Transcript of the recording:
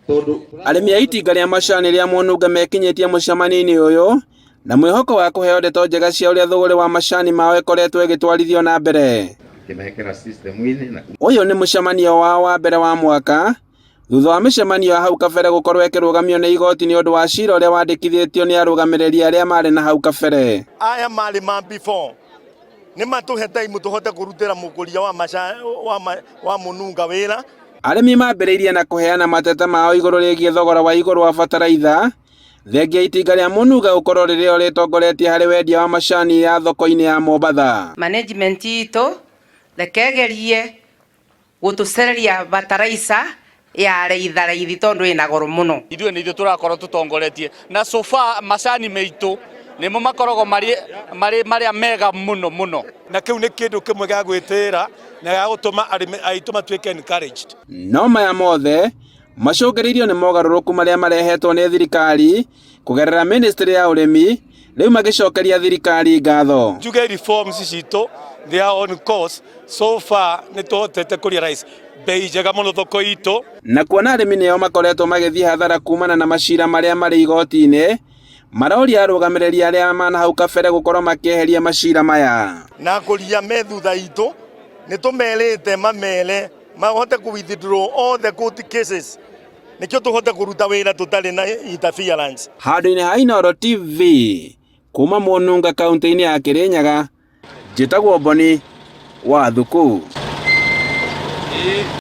Arĩmi a itinga rĩa macani rĩa Mũnunga mekinyĩtie mũcemanio-inĩ ũyũ na mwĩhoko wa kũheo ndeto njega cia ũrĩa thũgũrĩ wa macani mao ĩkoretwo ĩgĩtwarithio na mbere. Kĩmekĩra system-inĩ na Ũyũ nĩ mũcemanio wao wa mbere wa mwaka thutha wa mĩcemanio ya hau kabere gũkorwo ĩkĩrũgamio nĩ igoti nĩ ũndũ wa cira ũrĩa wandĩkithĩtio nĩ arũgamĩrĩri arĩa marĩ na hau kabere. Aya marĩ ma before nĩ matũhe time tũhote kũrutĩra mũkũria wa maca, wa, ma, wa mũnunga wĩra. Arĩmi mambĩrĩirie na kũheana mateta mao igũrũ rĩgiĩ thogora wa igũrũ wa bataraitha, thengia itinga rĩa Mũnunga gũkorwo rĩrĩo rĩtongoretie harĩ wendia wa macani ya thoko-inĩ ya Mombatha. Management itũ reke ĩgerie gũtũcereria bataraica ya reitharaithi tondu ina goro muno. Ithuĩ nĩ ithuĩ tũrakorwo tũtongoretie na so far macani maitũ nĩmo makoragwo marĩ marĩ marĩa mega mũno mũno. Na kĩu nĩ kĩndũ kĩmwe gĩa gwĩtĩĩra na gĩa gũtũma arĩmi aitũ matuĩke encouraged. No maya mothe macũngĩrĩirio nĩ mogarũrũku marĩa marehetwo nĩ thirikari kũgerera ministry ya ũrĩmi, rĩu magĩcokeria thirikari ngatho. Njuge reforms citũ, they are on course. So far nĩ tũhotete kũ realize bei njega mũno thoko itũ. Na kuona arĩmi nĩo makoretwo magĩthiĩ hathara kumana na macira marĩa marĩ igoti-inĩ, maroria arũgamĩrĩri arĩa mana hau kabere gũkorwo makĩeheria macira maya. Na kũria me thutha itũ nĩ tũmerĩte mamere mahote kũ withdraw all the court cases nĩkĩo tũhote kũruta wĩra tũtarĩ na interference. Handũ-inĩ ha Inooro TV kuma Mũnunga kaunti-inĩ ya Kĩrĩnyaga, njĩtagwo Boni wa Thuku.